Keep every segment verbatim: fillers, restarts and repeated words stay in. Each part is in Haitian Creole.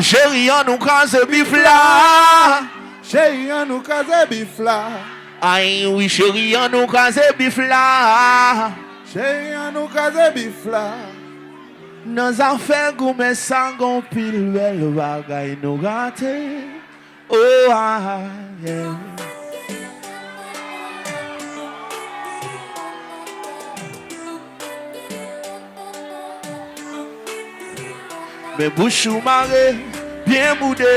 Cheri, ann nou kraze bif la. Cheri, ann nou kraze bif la. Ay, wi, cheri, ann nou kraze bif la. Cheri, ann nou kraze bif la. Nan zafè goumen sa, gon pil bèl bagay nou rate. Oh, ah, yeah. Men bouch ou mare, byen boude,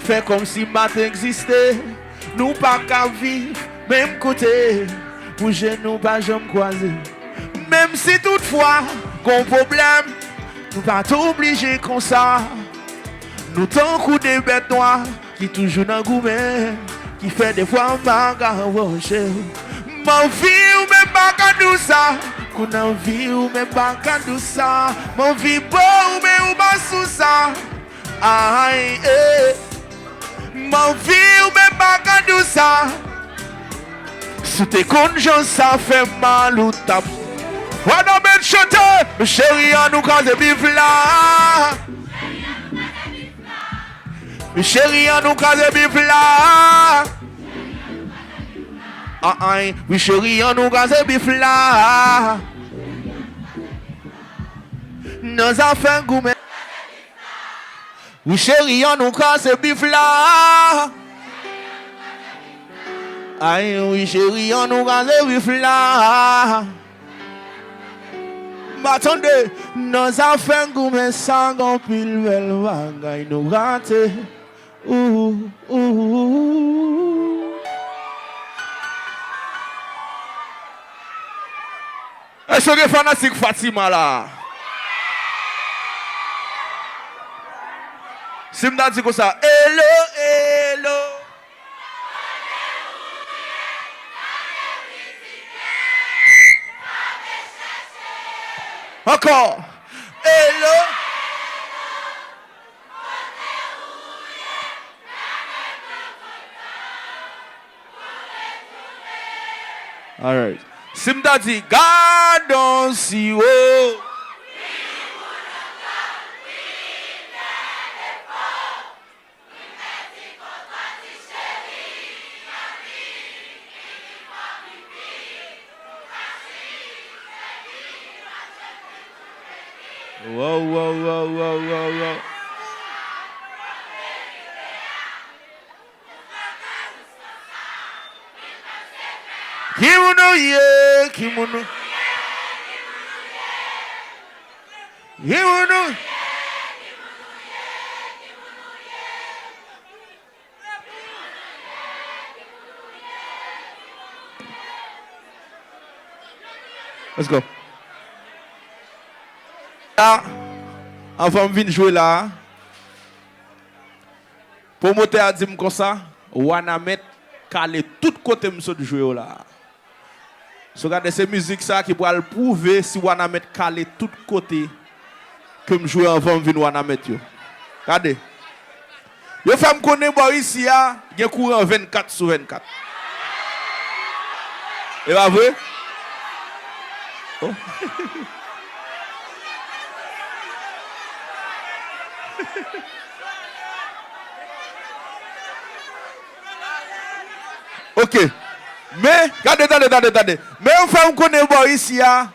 fè kòmsi m pa t egziste. Nou pa ka viv menm kote, pou je nou pa janm kwaze. Menm si toutfwa gon pwoblèm, nou pa t oblije konsa. Nou tankou de bèt nwa ki toujou nan goumen, ki fè defwa m pa ka wòche w. M anvi w, men m pa ka di w sa. Kou n anvi w, men m pa ka di w sa. M anvi ba w, men ou pa sou sa. Ay, eh. M anvi w, men m pa ka di w sa. Si w te konn jan sa fè mal, ou t ap. Wanament chante. Cheri, ann nou kraze bif la. Cheri, ann nou kraze bif la. An, an, wi, cheri, ann nou kraze bif la. Nan zafè goumen. Wi, cheri, ann nou kraze bif la. Ay, wi, cheri, ann nou kraze bif la. M pa tande. Nan zafè goumen sa, gon pil bèl bagay nou rate. Ooh, ooh. Èske gen fanatik Fatima la? Si m ta di konsa, hello, hello. Ankò. Hello. Alright. Si m ta di, gadon siwo. Wow, wow, wow, wow, wow, wow. Ki moun ou ye? Ki moun ou? Ki moun ou? Let's go. La, anvan m vin jwe la, pwomotè a di m konsa, Wanament kale tout kote m sot jwe yo la. So gade, se mizik sa ki pral pwouve si Wanament kale tout kote ke m jwe anvan m vin Wanament yo. Gade. Yo fè m konnen bò isi a gen kouran vennkat sou vennkat. E pa vre? Oh. Ok. Men, gade, tande, tande, tande. Men yo fè m konnen bò isi a,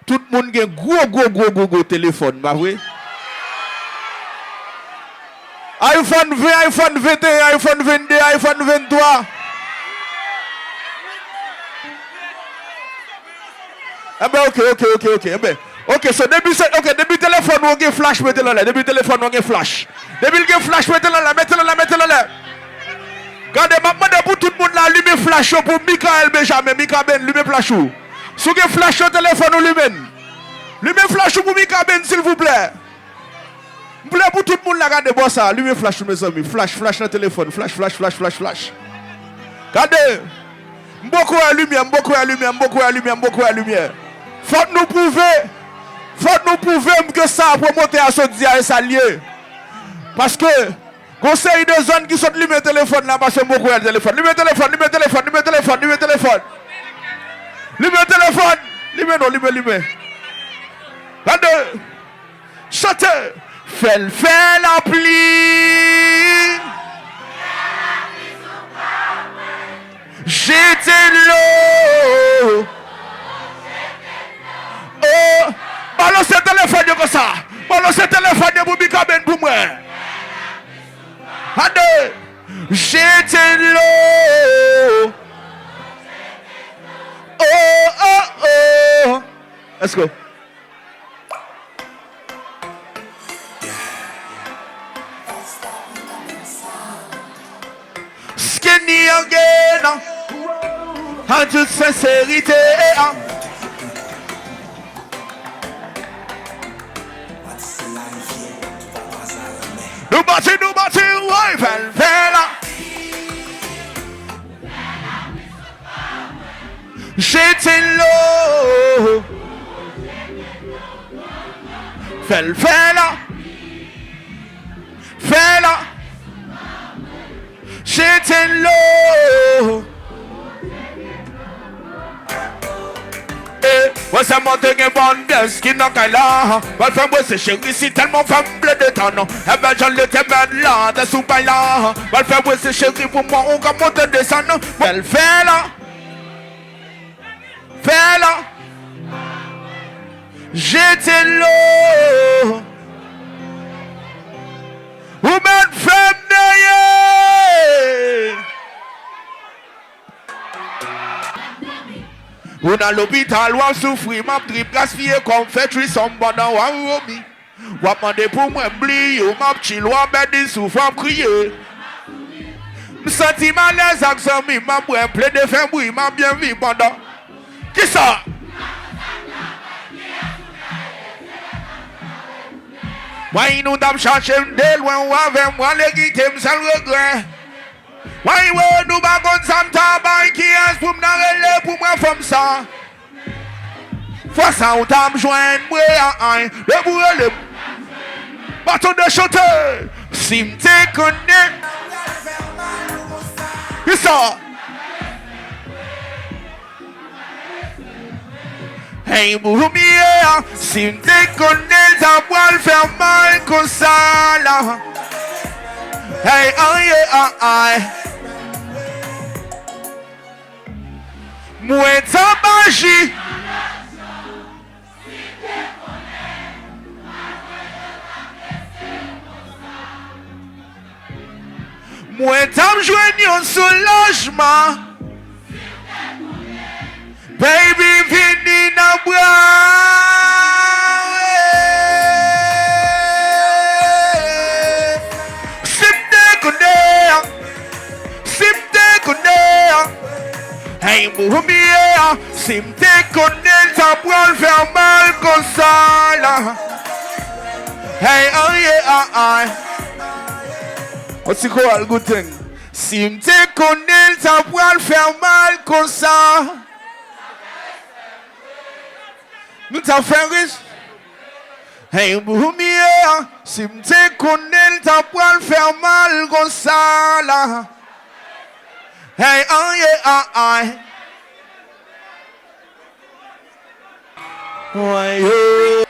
tout moun gen gwo, gwo, gwo, gwo, gwo telefòn, pa vre? iPhone ven, iPhone venteyen, iPhone vennde, iPhone venntwa. Enben, ok, ok, ok, ok, ok. Enben, ok, so depi se, ok, depi telefòn ou gen flash, mete l anlè. Depi telefòn ou gen flash. Depi l gen flash, mete l anlè, mete l anlè, mete l anlè. Gade, m ap mande pou tout moun la limen flash yo pou Michael Benjamin. Michael Ben, limen flash ou. Si w gen flash nan telefòn ou, limen l. Limen flash ou pou Michael Ben, silvouplè. M vle pou tout moun la gade bò sa. Limen flash ou, mezanmi. Flash, flash nan telefòn. Flash, flash, flash, flash, flash. Gade. M poko wè limyè, m poko wè limyè, m poko wè limyè, m poko wè limyè. Fòk nou pwouve, fòk nou pwouve m ke sa pwomotè a sot di a e sa l ye. Paske, gon seri de zòn ki sot limen telefòn la, paske m poko wè telefòn. Limen telefòn, limen telefòn, limen telefòn, limen telefòn. Limen telefòn, limen non, limen, limen. Gade. Chante, Fè l fè lapli. Jete dlo. Oh, balanse telefòn yo konsa. Balanse telefòn yo pou Mikaben pou mwen. Ande. Jete dlo. Oh, oh, oh. Let's go. Skinny again. An tout senserite. Nou bati, nou bati, woy, fè l, fè l. Jete dlo. Fè l, fè l. Fè l. Jete dlo. Eh, mwen sèlman te gen bòn pyès ki nan kay la. Pral fè mwen se cheri, si tèlman fè m plede tann. Enben jan l te mèt la, te sou bay la. Pral fè mwen se cheri pou mwen, ou ka monte desann. Fè l, fè l. Fè l. Jete dlo. Ou mèt fè m neye. Ou nan lopital, w ap soufri, m ap trip, gaspiye kòb, fè trisom pandan w ap vomi. W ap mande pou mwen, m bliye w, m ap chill, w ap bèdi souf, w ap kriye. M santi m alèz ak zanmi, m ap bwè, m plede fè bri, m ap byen viv pandan. Kisa? Mwen, nou t ap chache m de lwen, ou avè m, w ale kite m, sèl regrè. Mwen, nou pa konn sa m ta bay, kiyès pou m nan rele pou mwen fanm sa. Fwa sa ou t ap jwenn mwen, ay, lè pou rele m. Baton de chante. Si m te konnen. Kisa? Hey, pou m ye a, si m te konnen l ta pral fè mal konsa la. Hey, ay, ay, ay. Mwen t ap aji. Mwen t ap jwenn yon soulajman. Baby, vini nan bra. Si m te konnen, si m te konnen, hey, pou m ye, si m te konnen l ta pral fè mal konsa la. Hey, oh yeah, ah, ah. On ti koral, good thing. Si m te konnen l ta pral fè mal konsa. Nou ta fè ris. Hey, pou m ye, si m te konnen l ta pral fè mal konsa la. Hey, oh yeah, ah, ah. Woy, yo.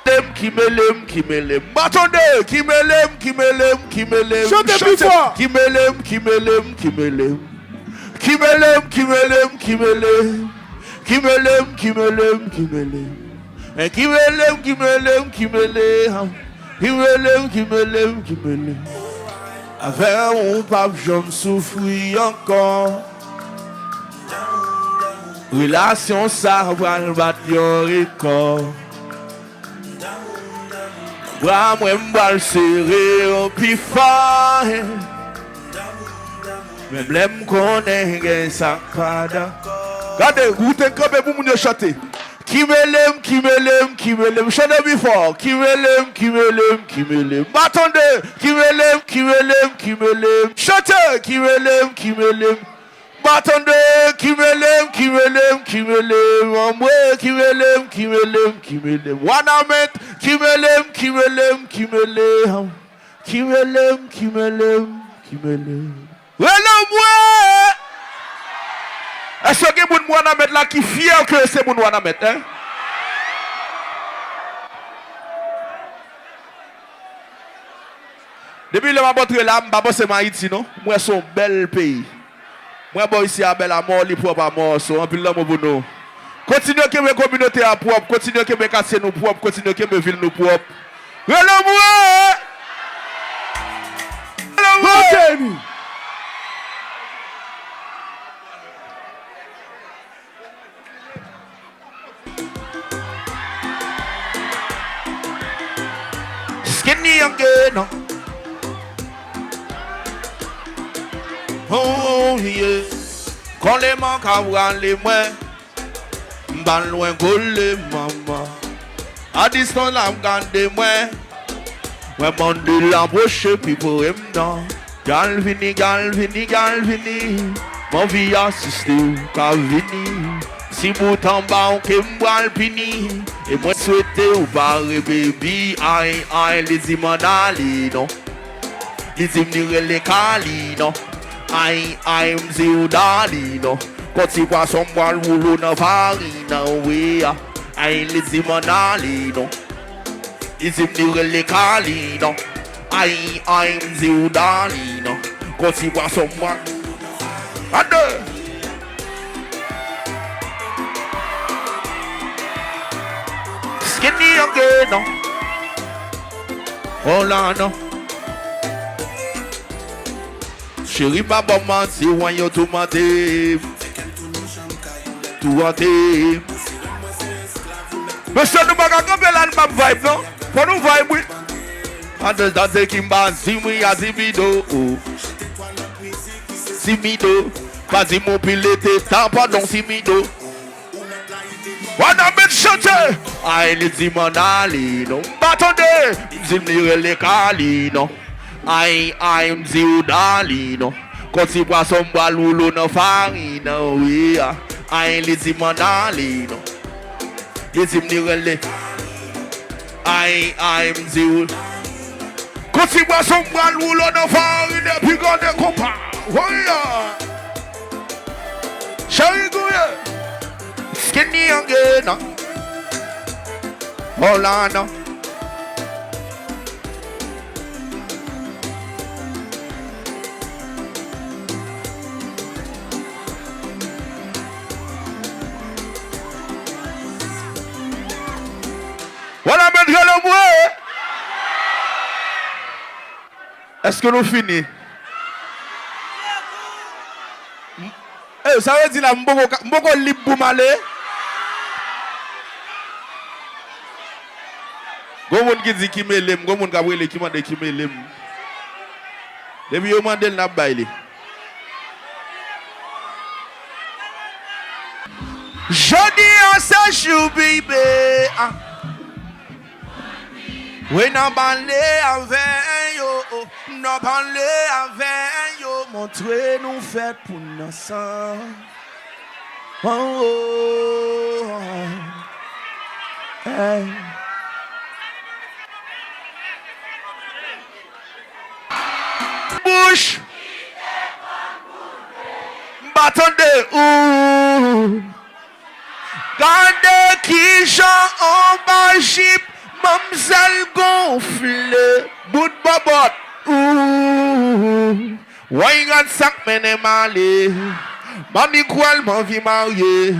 Ki mele m, ki mele m, ki mele m. Ba tande, ki mele m, ki mele m, ki mele m. Chante pi fò. Ki mele m, ki mele m, ki mele m. Ki mele m, ki mele m, ki mele m. Ki mele m, ki mele m, ki mele m. Men ki mele m, ki mele m, ki mele m. Ki mele m, ki mele m, ki mele m. Avè w, ou p ap janm soufri ankò. Relasyon sa pral bat yon rekò. Bra mwen, m pral sere yo pi fò. Menm lè m konnen gen sa k pa dakò. Gade, ou te kanpe pou moun yo chante. Ki mele m, ki mele m, ki mele m. Chante pi fò. Ki mele m, ki mele m, ki mele m. Ba tande. Ki mele m, ki mele m, ki mele m. Chante. Ki mele m, ki mele m. Ba tande. Ki mele m, ki mele m, ki mele m. Anmwe, ki mele m, ki mele m, ki mele m. Wanament. Ki mele m, ki mele m, ki mele m. Ki rele m, ki rele m, ki rele m. Rele m, wi! Èske gen moun Wanament la ki fyè ke yo se moun Wanament, en? Depi lè m ap antre la, m pa panse m Ayiti, non. M wè se yon bèl peyi. M wè bò isi a bèl amò, li pwòp amò, so anpil lanmou pou nou. Kontinye kenbe kominote a pwòp, kontinye kenbe katye nou pwòp, kontinye kenbe vil nou pwòp. Rele mwen! Rele mwen! Skinny again, no. Oh, yeah. Kòlè man ka rale mwen. M pa lwen kole manman. A distans l ap gade mwen. Mwen mande l apwoche pi pre m nan. Gal vini, gal vini, gal vini. M anvi asiste w ka vini. Si bout anba w ke m pral pini. E mwen swete w pare, baby. Ay, ay, li di m ann ale, non. Li di m li rele Kali, non. Ay, ay, m di w dali, non. Kòm ti pwason m pral woulo nan farin nan, wi, a. Ay, li di m ann ale, non. Li di m li rele Kali, non. Ay, ay, m di w dali, non. Kòm ti pwason m pral. A de. Skinny again, non. Oh la, non. Cheri pa ban m manti, wen yo toumante m. Toumante m. Mesye, nou pa ka kanpe la, nou p ap vibe, non. Fò nou vibe, wi. Andedan de Kimba, Zimri a Zibido. Zimido. Pa di m ou pile te ta, padon, Zimido. Wana met chante. Ay, li di m ann ale, non. M pa tande. M di m li rele Kali, non. Ay, ay, m di w dali, non. Kòm ti pwason m pral woulo nan farin nan, wi, a. Ay, li di m ann ale, non. Li di m li rele. Ay, ay, m di w. Kòm ti pwason m pral woulo nan farin epi gade konpa. Woy, a. Cheri gouye. Skinny again, non. Hold on, non. Wala, mèt gade mwen. Èske nou fini? E, sa vle di la, m poko ka, m poko lib pou m ale? Gon moun ki di ki mele m, gon moun k ap rele ki mande ki mele m. Depi yo mande l, n ap bay li. Jodi a se jou, baby. Ah. Wi, n a pale avè yo, n a pale avè yo, montre nou fèt pou n ansanm. Oh, oh, oh. Hey. Bouch. M pa tande ou. Gade kijan anba jip manmzèl gonfle, bout bòbòt, ooh. Woy, gad sa k mennen m ale. Manmi kwè l m anvi marye.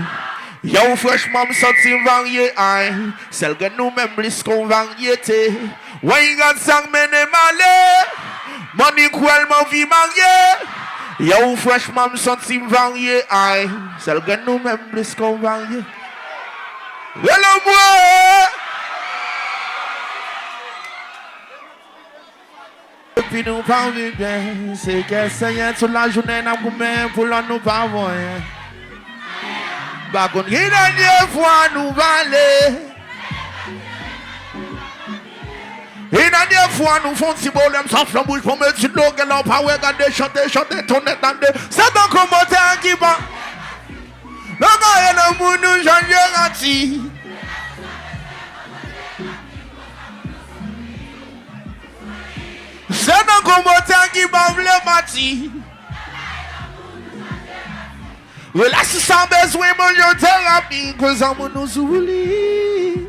Yow, franchman, m santi m varye, ay. Sèl grenn ou menm plis k on varyete. Woy, gad sa k mennen m ale. Manmi kwè l m anvi marye. Yow, franchman, m santi m varye, ay. Sèl grenn nou menm plis k on varye. Rele mwen. Epi nou pa viv byen, se kè senyen tout lajounen n ap goumen pou lòt nou pa voyen. M pa konn ki dènye fwa nou pale. E dènye fwa nou fè yon ti pwoblèm, sa flanm wouj pou mezid lo, gen lè w pa wè, gade chante, chante, tonnè tande. Se tankou motè ki pa. Nan kare lanmou nou chanje ranti. Se tankou motè ki pa vle pati. Relasyon sa bezwen manje terapi, koz lanmou nou sou li.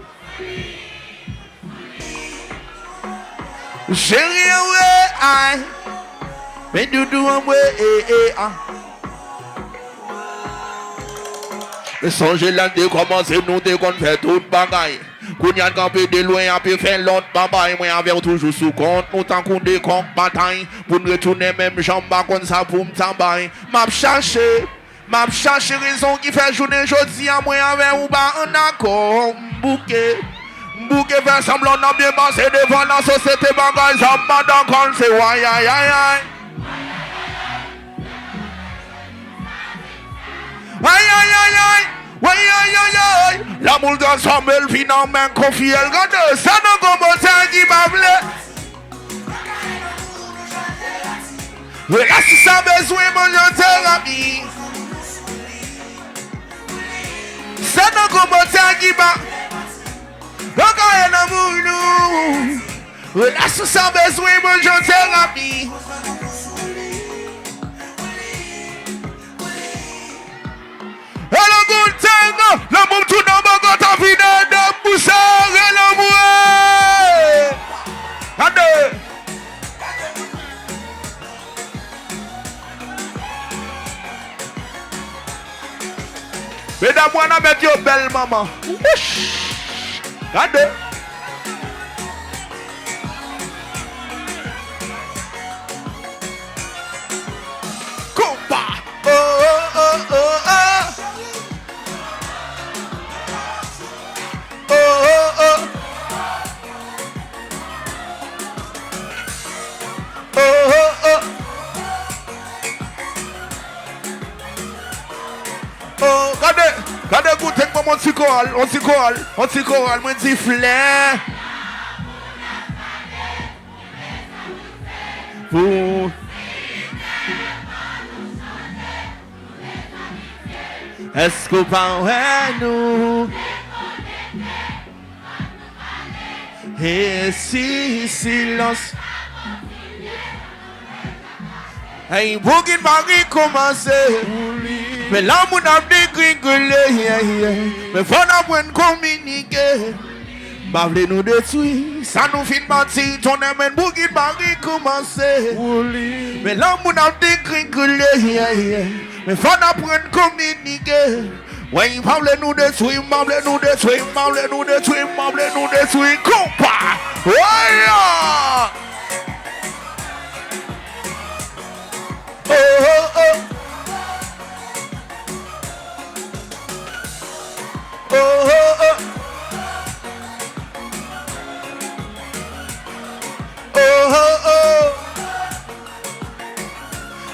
Cheri, anwe. Ay. Men doudou anmwe, e, e, a. Men sonje lè n te kòmanse, nou te konn fè tout bagay. Kounye a n kanpe de lwen, ape fè lòt babay. Mwen avè w toujou sou kont, nou tankou de kòk batay. Pou n retounen menm jan, m pa konn sa pou m ta bay. M ap chache, m ap chache rezon ki fè jounen jodi a, mwen avè ou pa ann akò. M bouke, m bouke fè sanblan n ap byen pase devan lasosyete, bagay sa m pa dakò l, se way, ay, ay, ay. Ay, ay, ay, ay. Way, ay, ay, ay. Lanmou l transfòme l vin an men konfye l. Gade, sa nan gwo bòtè ki pa vle. Relasyon sa bezwen bon jan terapi. Sa nan gwo bòtè ki pa. Yo gaye nan moun nou. Relasyon sa bezwen bon jan terapi. Hello, good thing. Lanmou m tou nan bòkò ta vin ede m pou sere lanmou. Gade. Medam Wanament yo bèl manman. Wouch! Gade. Konpa. Oh, oh, oh, oh, oh. Oh, oh, oh. Oh, oh, oh. Oh, gade, gade kote k ban m yon ti koral, yon ti koral, yon ti koral, mwen di flè. Pou. Èske w pa wè nou? E si silans? Hey, bougi pa rekòmanse. Men lanmou n ap degregole, yeah, yeah. Men fò n aprann kominike. M pa vle nou detwi sa nou fin bati, tonnè men bougi pa rekòmanse. Men lanmou n ap degregole, yeah, yeah. Men fò n aprann kominike. Wey, m pa vle nou detwi, m pa vle nou detwi, m pa vle nou detwi, m pa vle nou detwi. Konpa! Woy! Oh, oh, oh. Oh, oh, oh. Oh, oh, oh.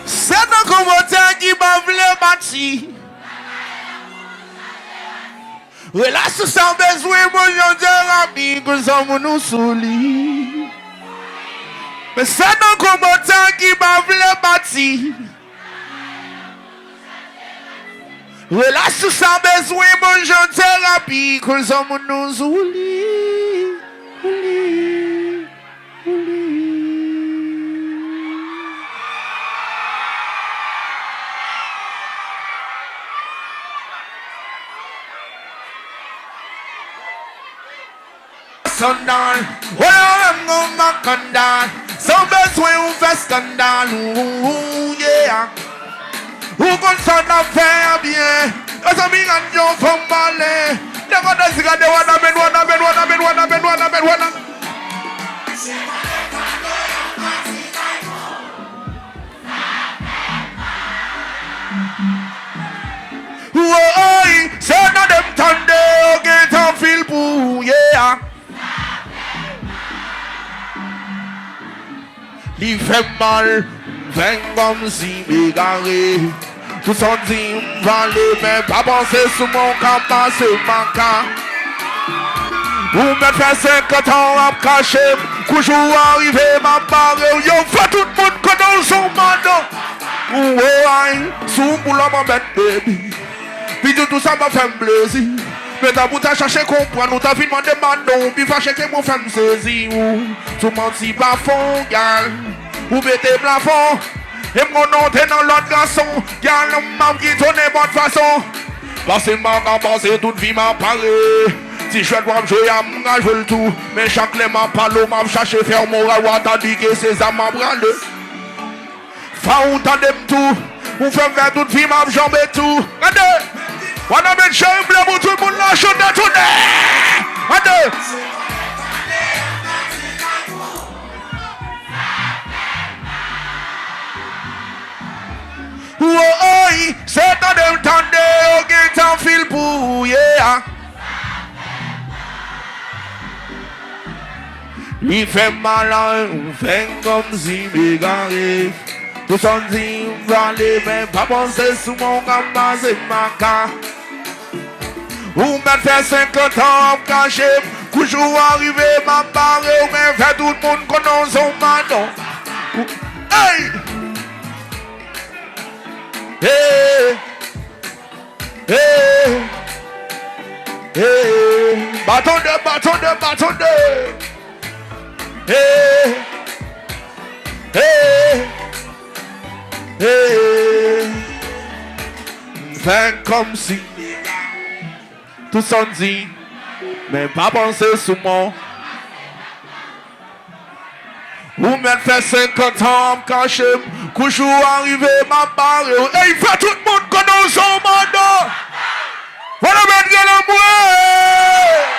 Se nan kòmantè ki pa vle pati. Relasyon sa bezwen bon jan terapi, koz zanmi nou sou li. Men se nan kòmantè ki pa vle pati. Relasyon sa bezwen bon jan terapi, koz zanmi nou sou li. Sou li. Sandal, wè yo menm gon makandal, san bezwen ou fè skandal, ou, ou, yeah. Ou konn sa n ap fè a byen. Mezanmi, gad yon fanm pale. Nèg an dezi gade wana men, wana men, wana men, wana men, wana men, wana. Woy, se tande m tande yo gentan fil pou ou, yeah. Li fè m mal, m fè m kòmsi m egare. Tout sa w di m vale, men pa panse sou mwen w ka pase maka. Ou mèt fè senkant an w ap kache m, kou jou a rive m ap bare w. Yo fè tout moun konnen w se yon madan. Ou, oh, ay, sou m pou lòm anbèt, baby. Pitit ou sa pa fè m plezi. Men tanpri w ta chache konprann, ou ta vin mande m padon, ou pi fache ke mwen fè m sezi ou. Sou manti pa fon, gal. Ou pete plafon. E m konnen w te nan lòt gason. Gal, m ap kite w nenpòt fason. Pase m pa ka pase tout vi m ap pare. Ti jwèt w ap jwe a, m ka jwe l tou. Men chak lè m ap pale w, m ap chache fè w moral, w a ta di ke se zam m ap rale. Fò w tande m tou. Ou fè m fè tout vi m ap janbe tou. Gade! W a nan met cheri m vle pou tout moun la chante tounen. Gade! Woy, se tande m tande yo gentan fil pou ou, yeah. Li fè m mal, ou fè m kòmsi m egare. Tou sa w di m vale, men pa panse sou mwen, w ka pase maka. Ou mèt fè senkant an ap kache m. Kou jou a rive, m ap bare w, men fè tout moun konnen w se yon madon. Hey! Hey! Hey! Hey! Baton de, baton de, baton de! Hey! Hey! Hey! M fè kòmsi. Tou sa w di, men pa panse sou mwen. Ou mèt fè senkant an ap kache m. Kou jou a rive, m ap bare w. Ey, fè tout moun konnen w se yon madon. Fò nou mèt gen lanmou.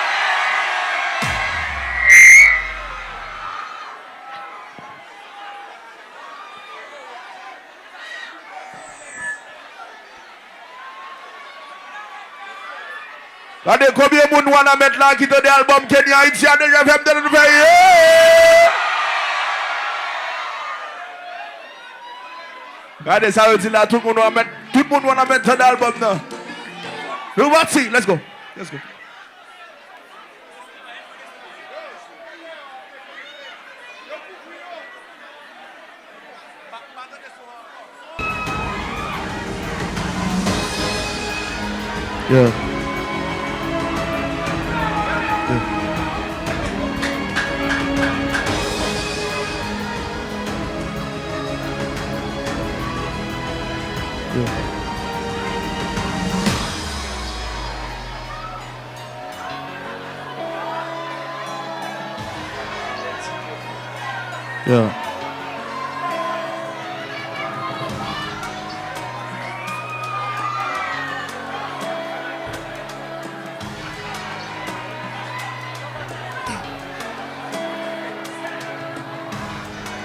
Gade konbyen moun Wanament la ki tande albòm Kenny Haiti a deja, fè m tande nou fè yeah! Gade sa yo di la, tout moun Wanament, tout moun Wanament tande albòm nan. Nou pati, let's go. Let's go. Yeah. Yeah. Yeah. Yeah.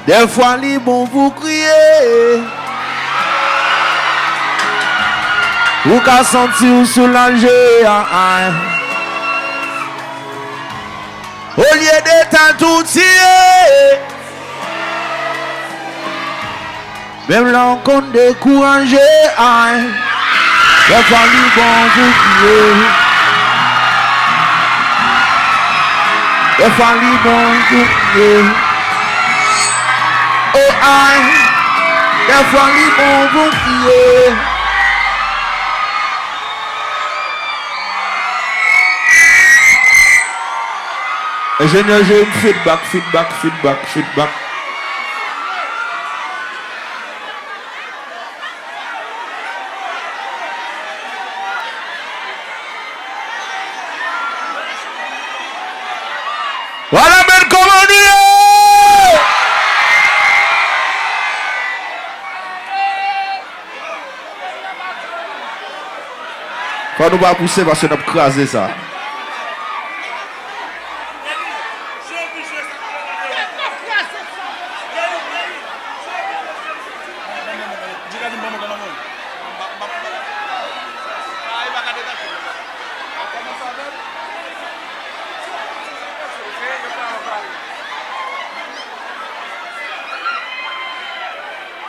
Dèfwa li bon pou kriye. Ou ka santi w soulaje a, a. Olye de tèt ou tiye. Menm lè w konn dekouraje, ay. Dèfwa li bon pou kriye. Dèfwa li bon pou kriye. O ay. Dèfwa li bon pou kriye. Enjenyè Jerry, feedback, feedback, feedback, feedback. Wanament, kòman nou ye? Fò nou pa pouse paske n ap kraze sa.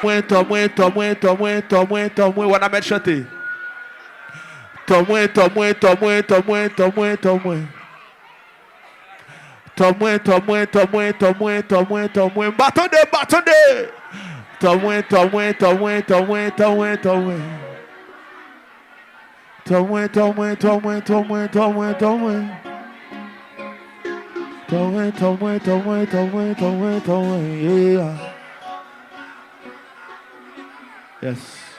Mwen, tò mwen, tò mwen, tò mwen, tò mwen, tò mwen, Wanament chante. Tò mwen, tò mwen, tò mwen, tò mwen, tò mwen, tò mwen. Tò mwen, tò mwen, tò mwen, tò mwen, tò mwen, tò mwen. M pa tande, m pa tande. Tò mwen, tò mwen, tò mwen, tò mwen, tò mwen, tò mwen. Tò mwen, tò mwen, tò mwen, tò mwen, tò mwen, tò mwen. Tò mwen, tò mwen, tò mwen, tò mwen, tò mwen, tò mwen, yeah. Yes.